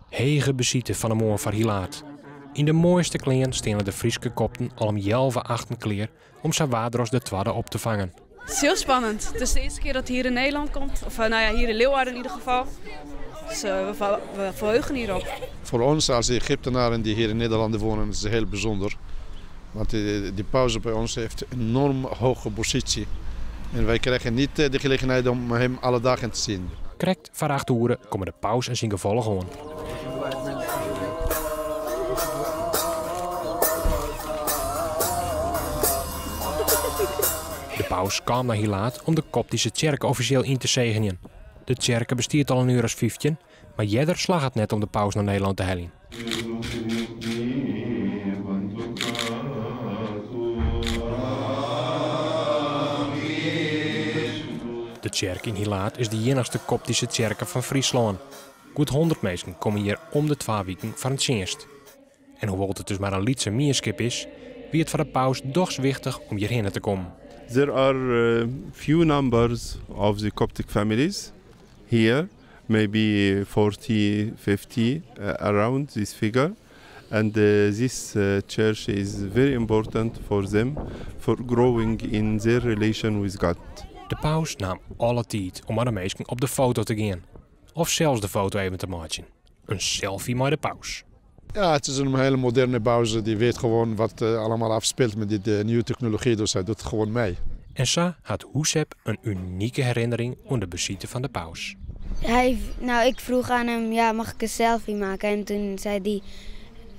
Hege besite fan 'e moarn foar Hilaard. Yn de moaiste klean steane de Fryske kopten al om healwei achten klear om Sawadros de twadde op te fangen. Het is heel spannend. Het is de eerste keer dat hij hier in Nederland komt. Of nou ja, hier in Leeuwarden in ieder geval. Dus we verheugen hierop. Voor ons als Egyptenaren die hier in Nederland wonen is het heel bijzonder. Want die paus bij ons heeft een enorm hoge positie. En wij krijgen niet de gelegenheid om hem alle dagen te zien. Krekt foar 8 oere komme de paus en syn gefolch oan. De paus kaam nei Hilaard om de Koptyske tsjerke offisjeel yn te segenjen. De tsjerke bestiet al in jier as 15, mar earder slagge it net om de paus nei Nederlân te heljen. De tsjerke yn Hilaard is de iennichste Koptyske tsjerke fan Fryslân. Goed 100 minsken komme hjir om de 2 wiken foar in tsjinst. En hoewol't it dus mar in lytse mienskip is, wie it foar de paus dochs wichtich om hjirhinne te kommen. There are few numbers of the Coptic families here, maybe 40, 50, around this figure. And this church is very important for them for growing in their relation with God. De paus naam alle tiid om mei de minsken op de foto te gean. Of sels de foto even te meitsjen. In selfie mei de paus. Ja, het is een hele moderne paus die weet gewoon wat allemaal afspeelt met die nieuwe technologie, dus hij doet gewoon mee. En sa hat Hoesep in unike herinnering oan de besite fan de paus. Ik vroeg aan hem, ja, mag ik een selfie maken? En toen zei hij,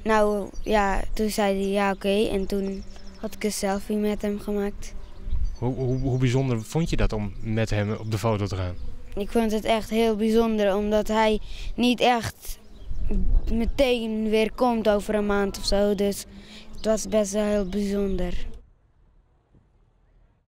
nou ja, toen zei hij, ja, oké. En toen had ik een selfie met hem gemaakt. Hoe bijzonder vond je dat om met hem op de foto te gaan? Ik vond het echt heel bijzonder, omdat hij niet echt meteen weer komt over een maand. Dus het was best wel heel bijzonder.